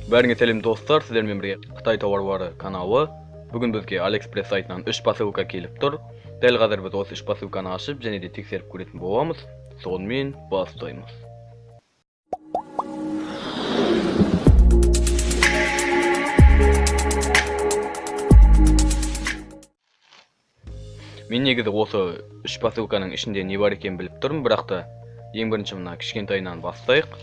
Бәріңе сәлем достар, сіздермен бірге Қытай тауарлары каналы. Бүгін бізге AliExpress сайтынан 3 посылка келіп тұр. Дәл қазір біз осы 3 посылканы ашып және де тексеріп көретін боламыз. Сонымен бастаймыз. Мен негізі осы 3 посылканың ішінде не бар екенін біліп тұрмын, бірақ та ең бірінші мына кішкентайынан бастайық.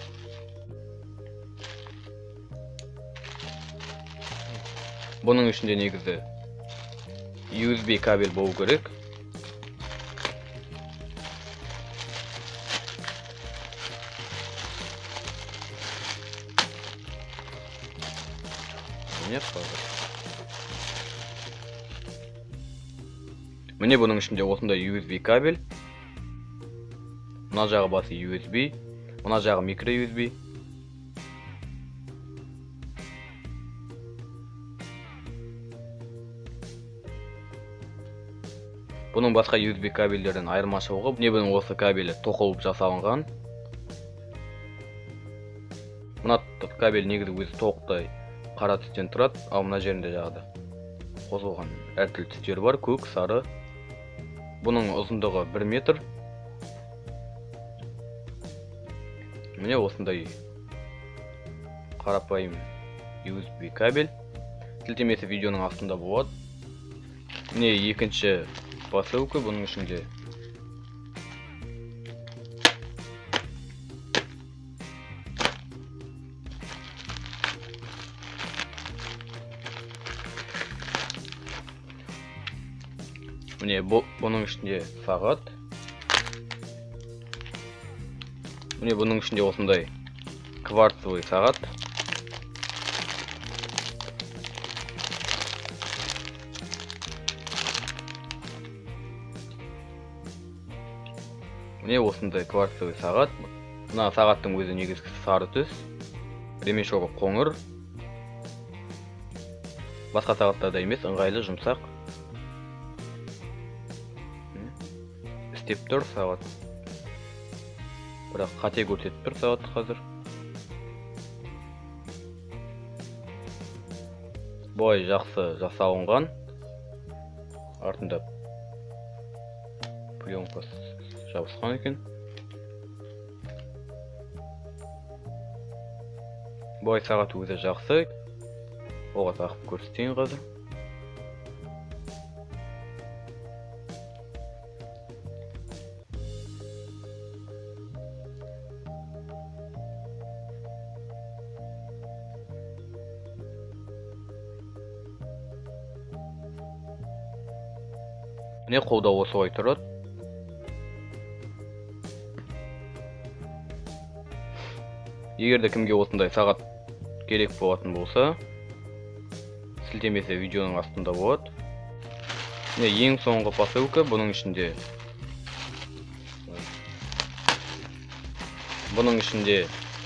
Бұның ішінде негізі USB кабель болу керек. Міне бұның ішінде осындай USB кабель. Мына жағы басы USB, мына жағы микро USB. Бұның басқа USB кабельдерден айырмашылығы, міне бұның осы кабелі тоқылып жасалынған. Мына кабель негізі өзі тоқтай қара түстен тұрады, ал мына жерінде жағда қосылған әртүрлі түстері бар, көк, сары. Бұның ұзындығы 1 метр. Міне осындай қарапайым USB кабель. Сілтемесі видеоның астында болады. Міне екінші посылка, бұның ішінде міне бұның ішінде сағат. Міне бұның ішінде осындай кварцевый сағат. Міне осындай кварцевый сағат. Мына сағаттың өзі негізгі сары түс, ремешогі қоңыр. Басқа сағаттарда емес, ыңғайлы, жұмсақ. Істеп тұр сағат. Бірақ қате көрсетіп тұр сағат қазір. Бұлай жақсы жасалынған. Артында пленка жабысқан екен. Бұлай сағат өзі жақсы. Оға тағып көрсетейін қазір. Міне қолда осылай тұрады. Егер де кімге осындай сағат керек болатын болса, сілтемесі видеоның астында болады. Міне ең соңғы посылка, бұның ішінде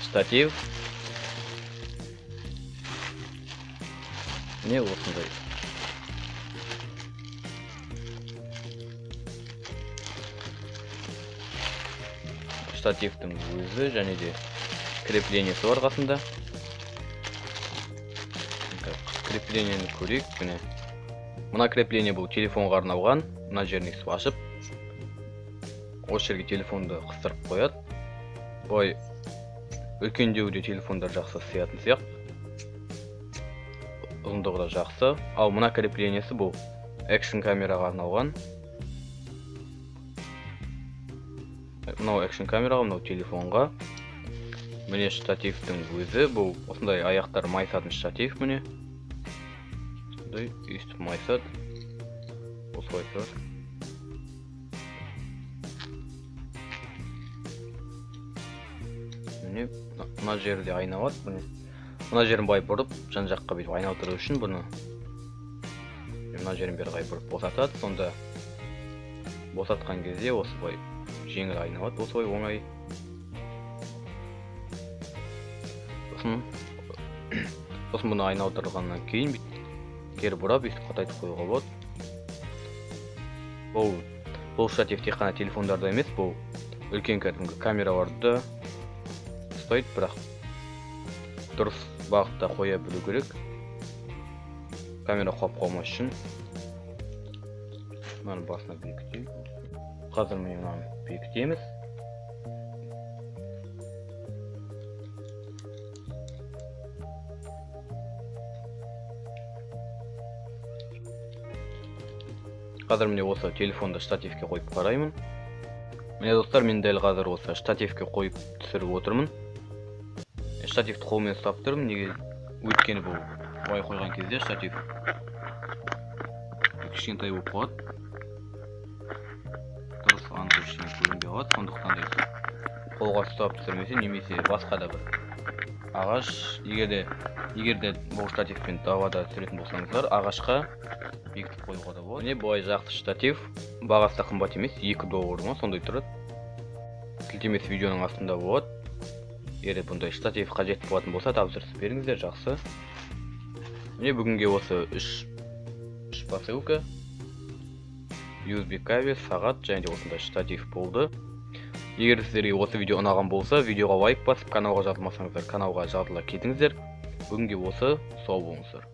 штатив. Міне осындай. Штативтің өзі және де креплениесі бар қасында. Креплениені көрейік. Міне мына крепление бұл телефонға арналған. Мына жерін өйстіп ашып, осы жерге телефонды қыстырып қояды. Былай үлкендеу де телефондар жақсы сиятын сияқты. Ұзындығы да жақсы. Ал мына креплениесі бұл экшн камераға арналған. Мынау экшн камераға, мынау телефонға. Міне штативтің өзі, бұл осындай аяқтар майысатын штатив, міне. Осындай өйстіп майысады. Осылай тұрады. Міне мына жерде айналады, міне. Мына жерін былай бұрып, жан жаққа бүйтіп айналдыру үшін бұны мына жерін бері қарай бұрып босатады. Сонда босатқан кезде осылай жеңіл айналады, осылай оңай. Сосын бұны айналдырғаннан кейін кері бұрап өйстіп қатайтып қоюға болады. Бұл штатив тек қана телефондарда емес, бұл үлкен кәдімгі камераларды ұстайды, бірақ дұрыс бағытта қоя білу керек. Камера құлап қалмас үшін. Мынаны басына бекітейік. Қазір міне мынаны бекітеміз. Қазір міне осы телефонды штативке қойып қараймын. Міне достар, мен дәл қазір осы штативке қойып түсіріп отырмын. Штативті қолмен ұстап тұрмын. Неге? Өйткені бұл былай қойған кезде штатив кішкентай болып қалады. Дұрыс анық ештеңе көрінбей қалады. Сондықтан да қолға ұстап түсірмесе, немесе басқа да бір ағаш, егер де бұл штативпен далада түсіретін болсаңыздар, ағашқа бекітіп қоюға да болады. Міне былай жақсы штатив, бағасы да қымбат емес, 2 доллар ма сондай тұрады. Сілтемесі видеоның астында болады. Егер бұндай штатив қажет болатын болса, тапсырыс беріңіздер, жақсы. Міне бүгінге осы үш посылка, USB кабель, сағат және де осындай штатив болды. Егер сіздерге осы видео ұнаған болса, видеоға лайк басып, каналға жазылмасаңыздар, каналға жазыла кетіңіздер. Бүгінге осы, сау болыңыздар.